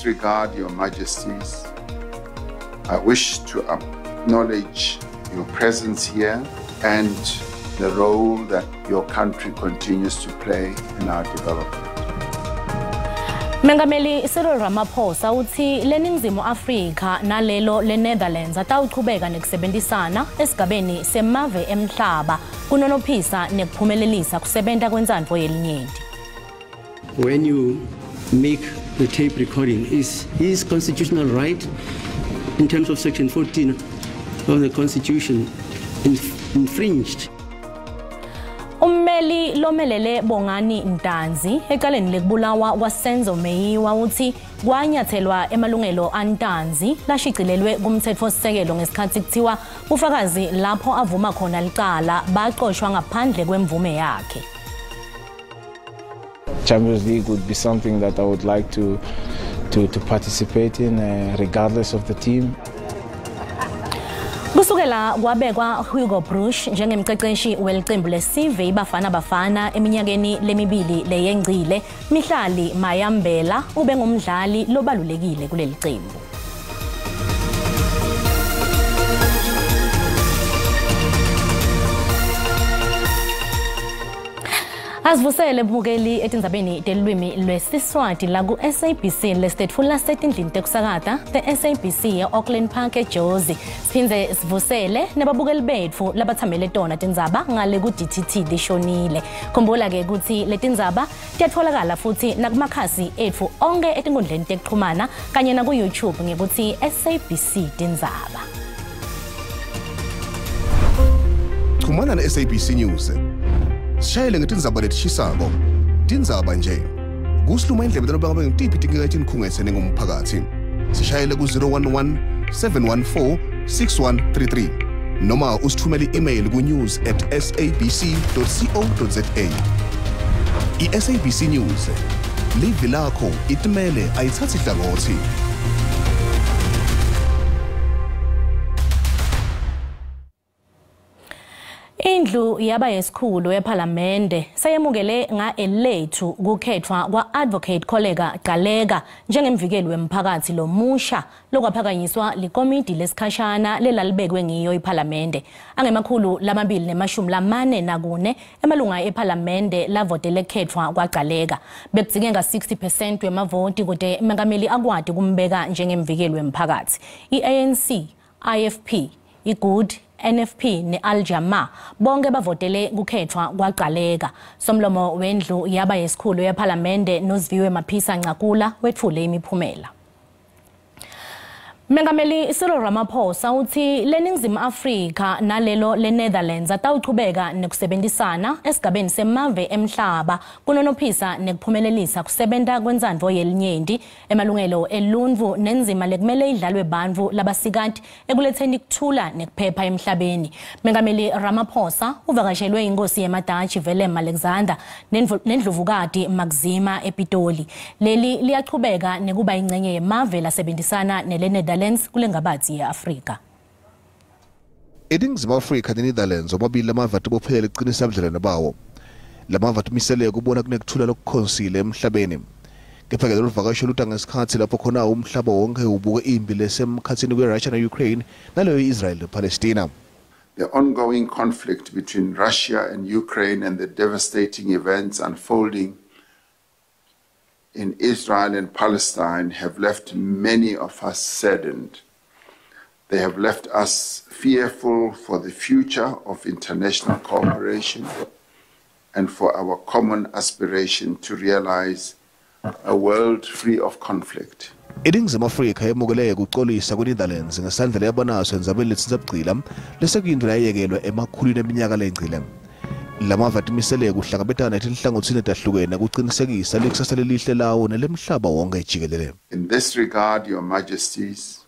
this regard, Your Majesties, I wish to acknowledge your presence here and the role that your country continues to play in our development. Mengameli Cyril Ramaphosa utsi leNingizimu Afrika nalelo leNetherlands atawuchubeka nekusebenzisana esigabeni semave emhlaba kunonophisa nekuphumelelisa kusebenta kwentsandvo yelinyenti. When you make the tape recording, is his constitutional right in terms of section 14 of the Constitution infringed? Ummeli lomelele Bongani Ntanzi ecaleni lekubulawa kwaSenzo Meyiwa utsi kwanyathelwa emalungelo aNtanzi lashicilelwe kumtsetfosisekelo ngesikhatsi kuthiwa bufakazi lapho avuma khona licala baqoshwa ngaphandle kwemvume yakhe. Champions League would be something that I would like to participate in, regardless of the team. Kusukela kwabekwa Hugo Broos njengemqeqeshi welicembu lesive iBafana Bafana eminyakeni lemibili leyengcile, Mihlali Mayambela ube ngumdlali lobalulekile kuleli cembu. Asivusele bukeli etindzabeni telulwimi lwesiSwati la ku-SABC lesitetfula setindlini tekusakata the-SABC ye-Auckland Park eJozi. Siphindze sivusele nebabukeli betfu labathamele tona tindzaba ngale ku-DTT lishonile. Khumbula-ke kutsi letindzaba tiyatfolakala futsi nakumakhasi etfu onkhe etinkundleni tekuchumana kanye naku-YouTube ngekutsi SABC Tindzaba. Chumana ne-SABC News. Sishayele ngetindzaba letishisako. Tindzaba nje. Kusiluma indlebe noma ngabe ngitiphi tinkinga etinikhungetse ningumphakathi. Sishayele ku-011 714 6133 noma usithumele i-email ku-news@sabc.co.za. I-SABC News. Livi lakho itimele ayithathi hlangothi. Indlu yaba yesikhulu ePhalamende seyemukele nga-elethu kukhethwa kwa-Advocate Kholeka Gcaleka njengemvikeli wemphakathi lomusha lokwaphakanyiswa likomidi lesikhashana lelalibekwe ngiyo iPhalamende. Angemakhulu 244 emalunga ePhalamende lavotele kukhethwa kwaGcaleka. Bekudzingeka 60% wemavoti kute mengameli akwati kumbeka njengemvikeli wemphakathi. I-ANC, IFP, iGood, NFP ne-Al Jama bonke bavotele kukhethwa kwaGcaleka. Somlomo wendlu yaba yesikhulu yePhalamende Nosiviwe Mapisa Nqakula wetfule imiphumela. Mengameli Cyril Ramaphosa utsi leNingizimu Afrika nalelo leNetherlands atawuchubeka nekusebenzisana esigabeni semave emhlaba kunonophisa nekuphumelelisa kusebenta kwentsandvo yelinyenti, emalungelo eluntfu nenzima lekumele idlalwe bantfu labasikati ekuletseni kuthula nekuphepha emhlabeni. Mengameli Ramaphosa uvakashelwe inkosi yemaDutch Willem Alexander nendlovukati Maxima ePitoli. Leli liyachubeka nekuba ingcenye yemave lasebenzisana nele Netherlands kulengabatsi ye-Afrika. INingizimu Afrika neNetherlands omabili lamave atibophelele kuqinisa budlelwane bawo. Lamave atimisele kubona kunekuthula lokukhonsile emhlabeni. Kepha-ke lolu vakasho luta ngesikhatsi lapho khona umhlaba wonke ubuke impi lesemkhatsini kwe-Russia ne-Ukraine naleyo i-Israel nePalestina. The ongoing conflict between Russia and Ukraine and the devastating events unfolding in Israel and Palestine have left many of us saddened. They have left us fearful for the future of international cooperation and for our common aspiration to realize a world free of conflict. INingizimu Afrika yemukele kucolisa kwe-Netherlands ngesandla leyabanaso endzabeni letsintsa bugcila lesekuyintfo layekelwa emakhulwini eminyaka lengcile. Lamave atimisele kuhlangabetana netinhlangothini letahlukene kucinisekisa likusasa lelihle lawo nelemhlaba wonke jikelele. In this regard, Your Majesties,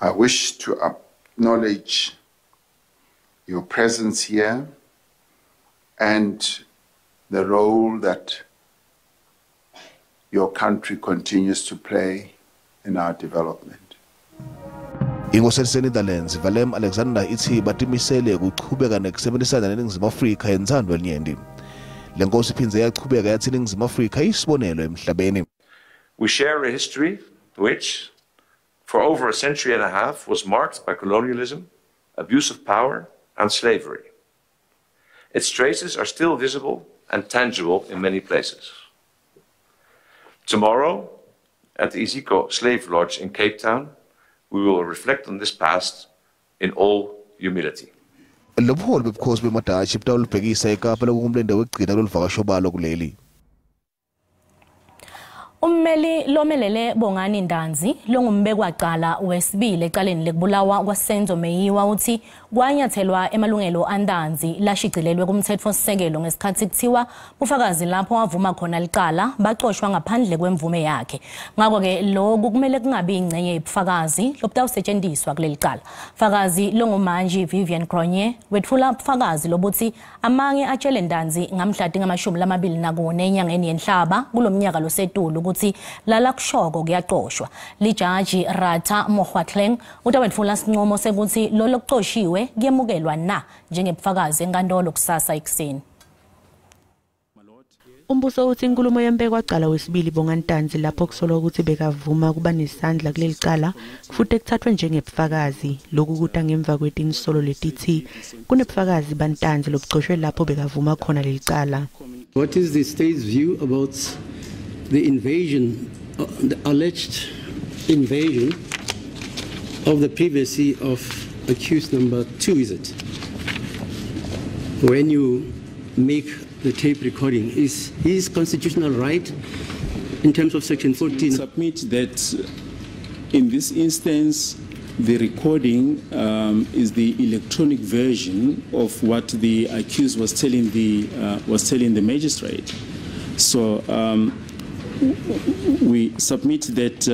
I wish to acknowledge your presence here and the role that your country continues to play in our development. Inkosi yaseNetherlands Willem Alexander itsi batimisele kuchubeka nekusebenzisana neNingizimu Afrika yentsandvo yelinyenti. Le nkosi iphindze yachubeka yatsi iNingizimu Afrika isibonelo emhlabeni. We share a history which, for over a century and a half, was marked by colonialism, abuse of power, and slavery. Its traces are still visible and tangible in many places. Tomorrow, at the Iziko Slave Lodge in Cape Town, we will reflect on this past in all humility. Lobuholi bebukhosi bemaDashi butawulibhekisa eKapa lokungumlente wekugcina kuloluvakasho balo kuleli. Ummeli lomelele Bongani Ntanzi longumbekwa-cala wesibili ecaleni lekubulawa kwaSenzo Meyiwa uthi kwanyathelwa emalungelo aNtanzi lashicilelwe kumthetfosisekelo ngesikhathi kuthiwa bufakazi lapho avuma khona licala bacoshwa ngaphandle kwemvume yakhe. Ngakho-ke lokhu kumele kungabi ingcenye yebufakazi lobutawusetshenziswa kuleli cala. Fakazi longumantshi Vivian Cronje wetfula bufakazi lobuthi amange atshele Ntanzi ngamhla tingu-24 enyangeni yeNhlaba kulomnyaka losetulu ukuthi lala kushoko kuyacoshwa. Lijaji Ratha Mokgoatlheng utawetfula sincomo sekuthi lolo kucoshiwe kuyemukelwa na njengebufakazi enkantolo kusasa ekuseni. Umbuso uthi inkulumo yembekwa-cala wesibili Bongani Ntanzi lapho kusolwa ukuthi bekavuma kuba nesandla kuleli cala futhi ekuthathwe njengebufakazi. Lokhu kuta ngemva kwetinsolo letithi kunebufakazi baNtanzi lobucoshwe lapho bekavuma khona leli cala. What is the state's view about the invasion, the alleged invasion of the privacy of accused number 2, is it? When you make the tape recording, is his constitutional right in terms of section 14? Submit that in this instance, the recording is the electronic version of what the accused was telling the magistrate. So we submit that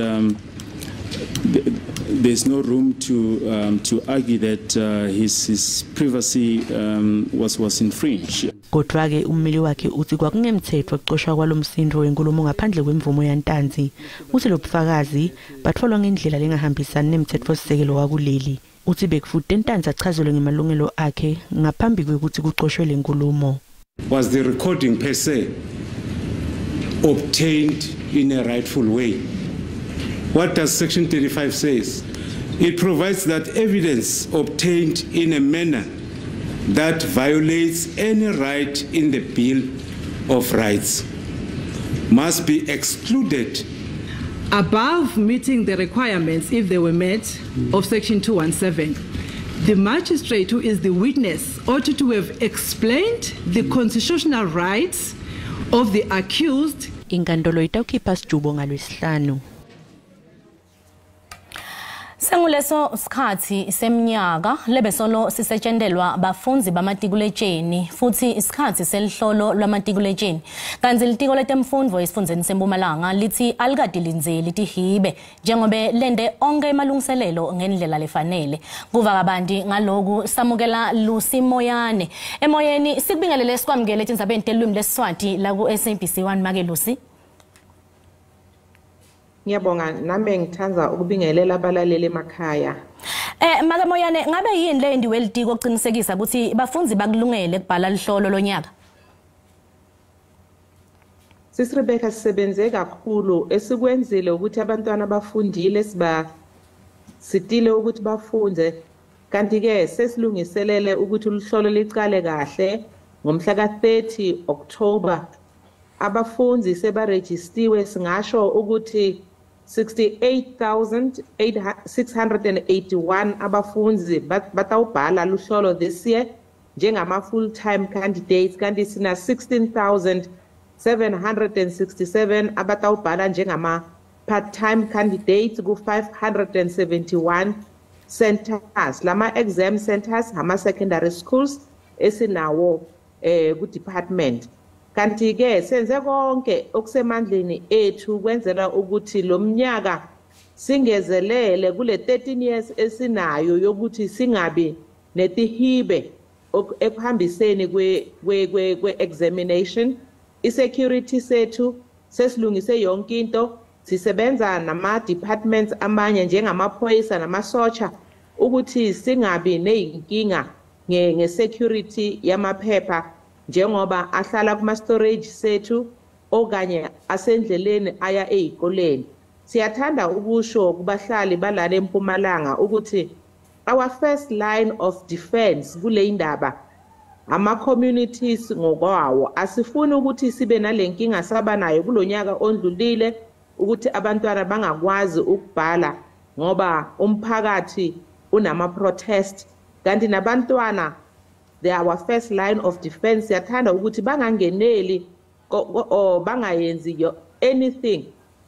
there's no room to argue that his privacy was infringed. Kodwa-ke ummeli wakhe uthi kwakungemthetho ukucoshwa kwalomsindo wenkulumo ngaphandle kwemvumo yaNtanzi. Uthi lobufakazi batholwa ngendlela lengahambisani nemthetfosisekelo wakuleli. Uthi bekufuthi Ntanzi achazelwe ngemalungelo akhe ngaphambi kwekuthi kucoshwe lenkulumo. Was the recording per se obtained in a rightful way? What does section 35 says? It provides that evidence obtained in a manner that violates any right in the Bill of Rights must be excluded. Above meeting the requirements, if they were met, of section 217, the magistrate who is the witness ought to have explained the constitutional rights of the accused. Inkantolo itawukhipha sijubo ngalwesihlanu. Senguleso sikhathi semnyaka lebesolo sisetshendelwa bafundzi bamatikuletsheni futhi isikhathi selihlolo lwamatikuletsheni. Kanti litiko letemfundvo esifundzeni seMpumalanga lithi alikadilindzeli tihibe njengobe lente onke emalungiselelo ngendlela lefanele. Kuva kabanti ngaloku samukela Lucy Moyane. Emoyeni sikubingelele sikwamukele etindzabeni telulwimi lesiSwati la ku SABC 1 make Lucy. Ngiyabonga nami ngithanda ukubingelela abalaleli emakhaya. Make Moyane, ngabe yini le ndiwe litiko ukuqinisekisa ukuthi bafundzi bakulungele kubhala lihlolo lonyaka? Sisi Rebecca, sisebenze kakhulu. Esikwenzile ukuthi abantwana bafundile, siba sitile ukuthi bafunde, kanti ke sesilungiselele ukuthi uhlolo liqale kahle ngomhla ka-30 October. Abafundi sebarejistiwe, singasho ukuthi 68,681 abafundi batawubhala luhlolo this year njengama full-time candidates, kanti sina 16,767 abatawubhala njengama part-time candidates ku-571 centers. Lama exam centers ama secondary schools esinawo ku department. Kanti ke senze konke okusemandleni ethu kwenzela ukuthi lo mnyaka singezelele kule 13 years esinayo yokuthi singabi netihibe ekuhambiseni kwe examination. I-security sethu sesilungise yonke into, sisebenza nama departments amanye njengamaphoyisa namasotsha ukuthi singabi neyinkinga nge-security yamaphepha njengoba ahlala kuma storage sethu Okanye asendleleni aya ezikoleni. Siyathanda ukusho kubahlali balana eMpumalanga ukuthi our first line of defense kule indaba ama communities ngokwawo. Asifuni ukuthi sibe nalenkinga saba nayo kulonyaka ondlulile ukuthi abantwana bangakwazi ukubhala ngoba umphakathi unama protest, kanti nabantwana they are our first line of defense. Siyathanda ukuthi bangangeneli or bangayenzi anything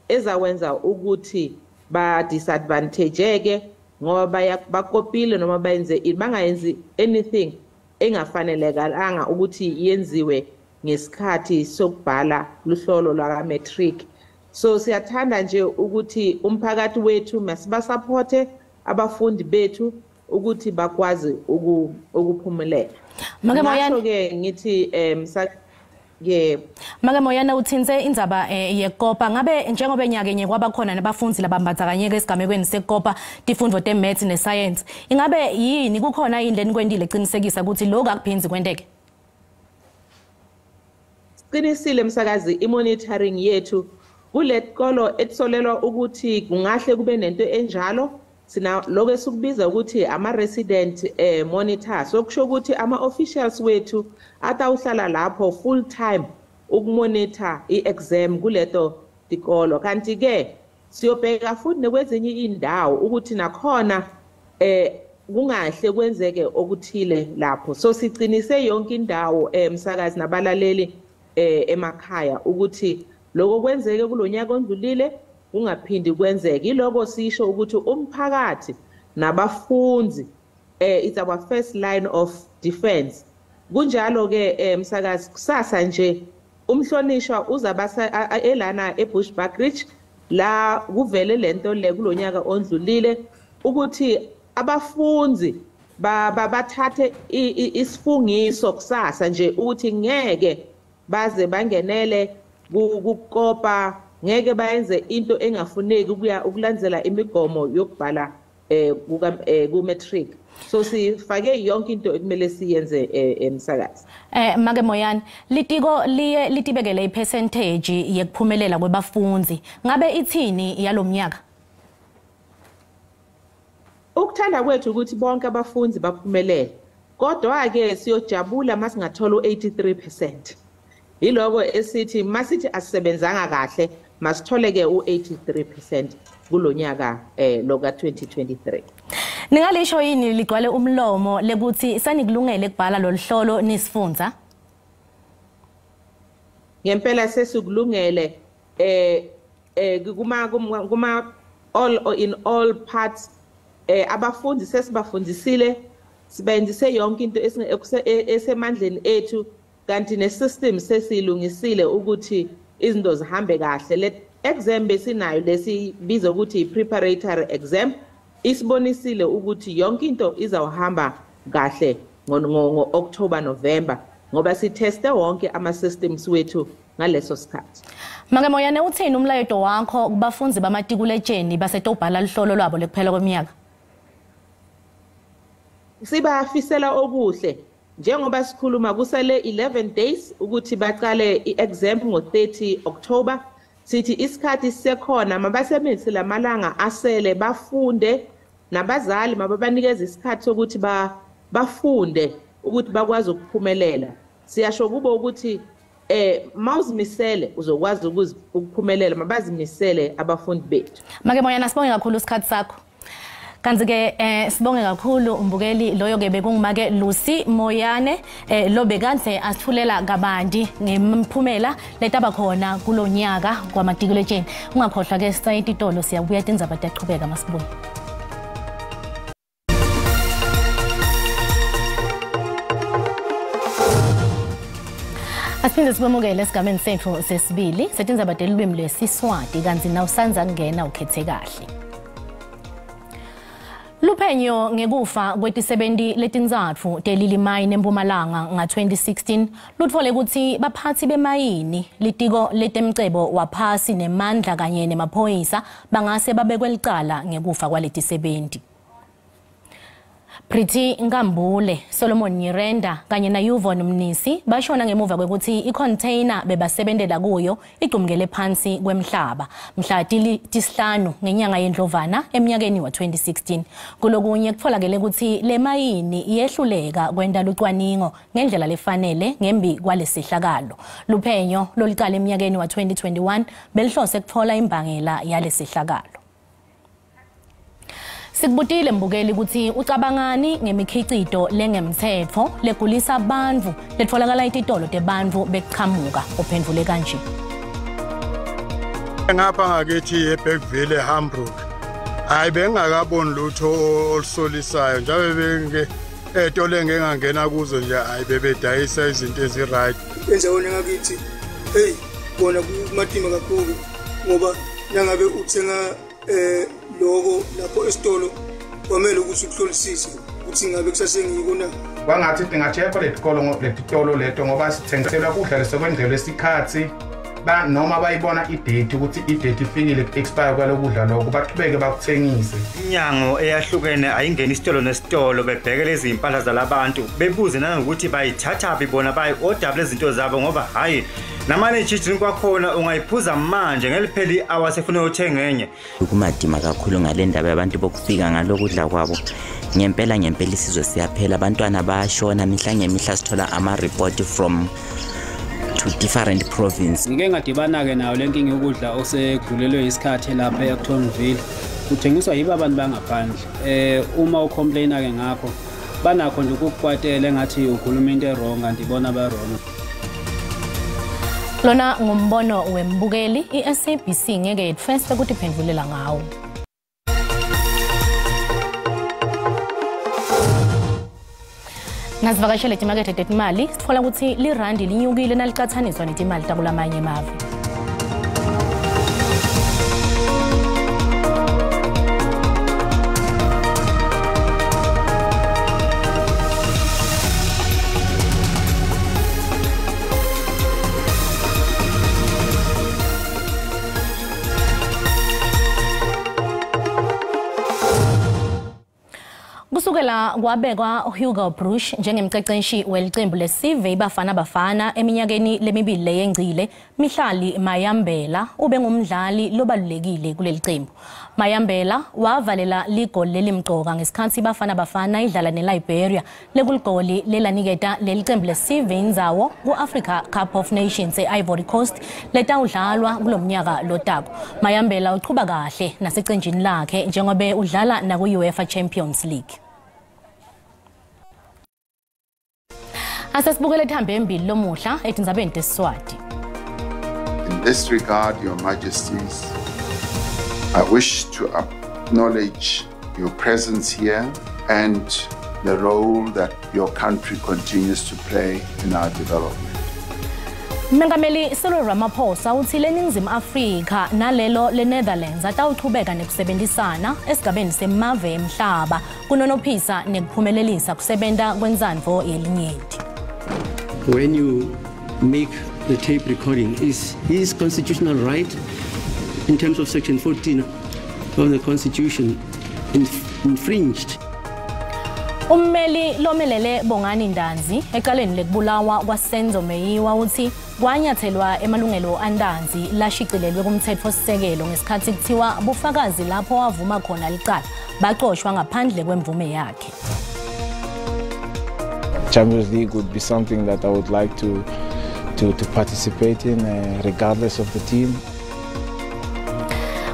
ezawenza ukuthi ba disadvantage-ke ngoba bakopile noma bayenze bangayenzi anything engafanelekanga ukuthi yenziwe ngesikhathi sokubhala luhlolo lwaka matric. So siyathanda nje ukuthi umphakathi wethu masibasupporte abafundi bethu ukuthi bakwazi ukuphumelela. Make Moyane ke ngithi yebo. Make Moyane uthintse indzaba yekopa, ngabe njengoba enyakenye kwabakhona nabafundi labambatsakanyeke esigamekweni sekopa tifundvo te-maths ne-science, ingabe yini kukhona yini lenikwentile eqinisekisa ukuthi lokhu akuphindzi kwenteke? Siqinisile msakazi, i-monitoring yethu kule sikolo ekusolelwa ukuthi kungahle kube nento enjalo, sina lokho esikubiza ukuthi ama-resident monitor. So kusho ukuthi ama-officials wethu atawuhlala lapho full time ukumonitor i-exam kuleto tikolo. Kanti-ke siyobheka futhi nekwezinye iy'ndawo ukuthi nakhona kungahle kwenzeke okuthile lapho. So siqinise yonke indawo msakazi nabalaleli emakhaya ukuthi lokho kwenzeke kulonyaka ondlulile kungaphindi kwenzeke. Iloko sisho ukuthi umphakathi nabafundi it's our first line of defense. Kunjalo ke msakazi, kusasa nje umhlonishwa uzabasa elana eBushbuckridge la kuvele lento le kulonyaka ondlulile ukuthi abafundi bathathe isifungiso kusasa nje ukuthi ngeke baze bangenele kukopa, ngeke bayenze into engafuneki ukuya ukulandzela imigomo yokubhala ku matric. So sifake yonke into ekumele siyenze emsakazi. Make Moyane, litiko liye litibekele ipercentage yekuphumelela kwebafundi, ngabe ithini yalomnyaka? Ukuthanda kwethu ukuthi bonke abafundi baphumelele, kodwa ke siyojabula masingathola u83%. Yiloko esithi masithi asisebenzanga kahle masithole ke u83% kulonyaka loka 2023. Ningalisho yini ligcwale umlomo lekuthi sanikulungele ukubhala loluhlolo nisifundza? Ngempela sesikulungele kuma all or in all parts abafundi sesibafundisile, sibenzise yonke into esemandleni ethu, kanti nesystem sesilungisile ukuthi izinto zihambe kahle. Le exam besinayo lesibiza ukuthi i-preparatory exam isibonisile ukuthi yonke into izawuhamba kahle ngo-October November, ngoba sitheste wonke ama-systems wethu ngaleso sikhathi. Make Moyane, uthini umlayeto wakho kubafundi bamatikuletsheni basetobhala luhlolo lwabo lekuphela kweminyaka? Sibafisela okuhle. Njengoba sikhuluma kusele 11 days ukuthi baqale i-exam ngo-30 October. Sithi isikhathi sisekhona, mabasebenzise lamalanga asele bafunde, nabazali mababanikeze isikhathi sokuthi bafunde ukuthi bakwazi ukuphumelela. Siyasho kubo ukuthi mawuzimisele uzokwazi ukuphumelela, mabazimisele abafundi bethu. Make Moyane, sibonge kakhulu isikhathi sakho. Kanti ke sibonge kakhulu umbukeli loyo ke bekungumake Lucy Moyane lo bekade asithulela kabanti ngemphumela letaba khona kulonyaka kwamatikuletsheni. Ungakhohlwa ke sisayitolo titolo, siyabuya tindzaba tiyachubeka masibuye. Asiphinde sibamukele esigameni sethu sesibili setindzaba telulwimi lwesiSwati, kanti nawusanza kungena ukhethe kahle. Luphenyo ngekufa kwetisebenti letintsatfu telili mine eMpumalanga nga-2016 lutfole kutsi baphatsi bemayini, litiko letemcebo waphasi nemandla kanye nemaphoyisa bangase babekwe licala ngekufa kwaletisebenti. Pretty Nkambule, Solomon Nyirenda kanye na Yvonne Mnisi bashona ngemuva kwekuthi icontainer bebasebentela kuyo igqumukele phansi kwemhlaba mhla 5 ngenyanga yeNdlovana eminyakeni wa-2016. Kulokunye kutholakele ukuthi le mayini iyehluleka kwenta lucwaningo ngendlela lefanele ngembi kwalesihlakalo. Luphenyo loluqala eminyakeni wa-2021 belihlose kuthola imbangela yalesihlakalo. Sikubutile mbukeli ukuthi ucabangani ngemikhicito lengemthetho legulisa bantfu letfolakala etitolo tebantfu bekuchamuka, uphendvule kanje. Ngapha ngakithi eBergville eHamburg, hayi bengingakaboni lutho olusolisayo, njengoba benge etolo engingangena kuzo nje, hayi bebedayisa izinto ezi-right. Endaweni ngakithi, hey, kona kumatima kakhulu ngoba nangabe uthenga loko lapho esitolo kwamele ukuthi ukuhlolisise ukuthi ngabe kusasengiyiko na. Kwangathi tingathekho letikolo letitolo leto ngoba sithengiselwa kudla lesekwendlelwe isikhathi, noma bayibona idate ukuthi idate ifikile ku-expire kwalokudla lokho, baqhubeke bakuthengise. Iminyango eyahlukene ayingeni isitolo nesitolo bebheke lezi impahla zalabantu, bebuze nanokuthi bayithathaphi bona, bayi-order lezi zinto zabo, ngoba hhayi namane drink kwakhona ungayiphuza manje ngelipheli i-hour sefuna uyothenga enye. Kumadima kakhulu ngale ndaba yabantu bokufika ngalokudla kwabo. Ngempela ngempela isizwe siyaphela, abantwana bayashona mihla ngemihla, sithola ama-report from to different province. Ngike ngadibana-ke nayo le nkinga yokudla osekudlulelwe isikhathi lapha e-Actonville, kuthengiswa yibo abantu bangaphandle. Uma ucomplaina-ke ngakho banakho nje ukukukwatela engathi ukhuluma into e-wrong kanti ibona ba-wrong. Lona ngumbono wembukeli, i-SABC ngeke yetfeste ukuthi iphendvulela ngawo. Nasivakashele timakethe tetimali sitfola ukuthi lirandi linyukile nalicathaniswa netimali takulamanye emave. Kusukela kwabekwa Hugo Broos njengemqeqeshi welicembu lesive iBafana Bafana eminyakeni lemibili leyengcile, Mihlali Mayambela ube ngumdlali lobalulekile kuleli cembu. Mayambela wavalela ligoli lelimcoka ngesikhathi iBafana Bafana idlala neLiberia, lekuligoli lelaniketa leli cembu lesive indzawo ku-Africa Cup of Nations e-Ivory Coast letawudlalwa kulomnyaka lotako. Mayambela uchuba kahle nasecenjini lakhe njengoba udlala naku-UEFA Champions League. Asesibukele thambe embili lomuhla etindzabeni tesiswati. In this regard, Your Majesties, I wish to acknowledge your presence here and the role that your country continues to play in our development. Mengameli Cyril Ramaphosa uthi leNingizimu Afrika nalelo leNetherlands atawuchubeka nekusebenzisana esigabeni semave emhlaba kunonophisa nekuphumelelisa kusebenta kwentsandvo yelinyenti. When you make the tape recording, is his constitutional right in terms of section 14 of the Constitution infringed? Ummeli lomelele Bongani Ntanzi ecaleni lekubulawa kwaSenzo Meyiwa uthi kwanyathelwa emalungelo aNtanzi lashicilelwe kumthetfosisekelo ngesikhathi kuthiwa bufakazi lapho wavuma khona licala bacoshwa ngaphandle kwemvume yakhe. Champions League would be something that I would like to participate in, regardless of the team.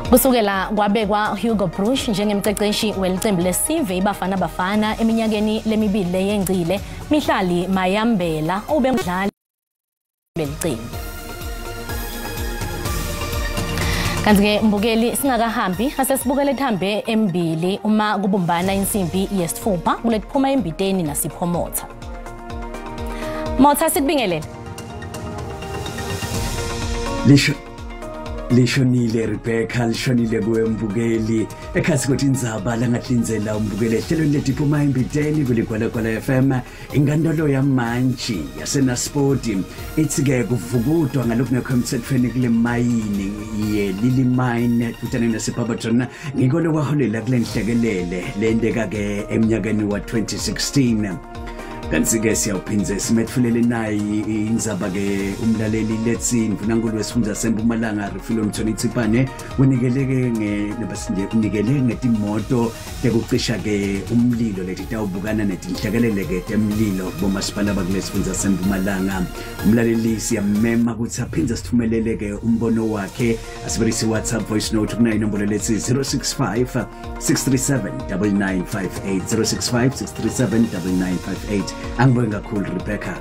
Kusukela kwabekwa Hugo Broos njengemqeqeshi welicembu lesive iBafana Bafana eminyakeni lemibili leyengcile, Mihlali Mayambela ube ngumdlali lelicembu. Kanti-ke mbukeli singakahambi asesibukele thambe embili uma kubumbana insimbi yesitfupha kuletiphuma embiteni naSipho Motha. Motha, sikubingelele. Lisho. Lishonile Rebecca, lishonile kuwe mbukeli. Ekhatsi kuthi indzaba langatlindzela umbukeli ehlelweni letiphuma embiteni kuligwalagwala FM, inkantolo yamantshi yaseNaspoti ithi-ke kuvukutwa ngalokungekho emtsetfweni kule mayini ye-Lily Mine dvutane naseBarberton ngiko lokwaholela kule nhlekelele lenteka-ke eminyakeni wa-2016. Kanti-ke siyawuphindze simetfulele nayi indzaba-ke umlaleli letsi ndvunankulu wesifundza sempumalanga Refilwe Mthoni Tsipane unikeleke nje unikele ngetimoto tekucisha-ke umlilo letitawubukana netinhlekelele-ke temlilo bomasipala bakulesifundza sempumalanga. Umlaleli siyamema kutsi aphindze sitfumelele-ke umbono wakhe asebenzise WhatsApp voice note kunayo inombolo letsi 065 637 9958, 065 637 9958. Angibonge kakhulu, Rebecca.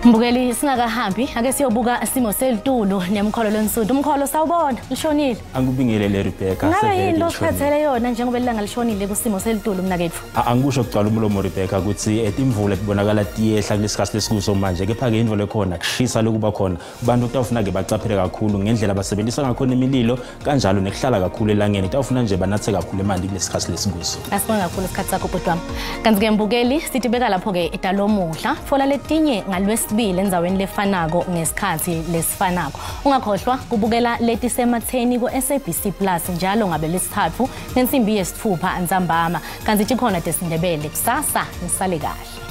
Mbukeli, singakahambi ake siyobuka simo selitulu nemkholo lwensudu. Umkholo, sawubona, lishonile. Angikubingelele, Rebecca. Ngabe Sevele yini lishonile. Losiphathele yona njengoba ilanga lishonile kusimo selitulu, mnaketfu? Angikusho kugcwala umlomo, Rebecca, kutsi timvula kubonakala tiyehla kulesikhathi lesikuso manje, kepha-ke intfo lekhona kushisa lokuba khona. Bantu kutawufuna-ke bacaphele kakhulu ngendlela basebenzisa ngakhona imililo, kanjalo nekuhlala kakhulu elangeni. Kutawufuna nje banatse kakhulu emanti kulesikhathi lesikuso. Asibonge kakhulu isikhathi sakho, bhuti wami. Kanti-ke mbukeli, sitibeka lapho-ke italomuhla. Tfola letinye ngalwesibili endzaweni lefanako ngesikhathi lesifanako. Ungakhohlwa kubukela letisematheni ku-SABC Plus njalo ngabe lesithathu ngensimbi yesitfupha ntsambama, kanti tikhona tesiNdebele kusasa. Nisale kahle.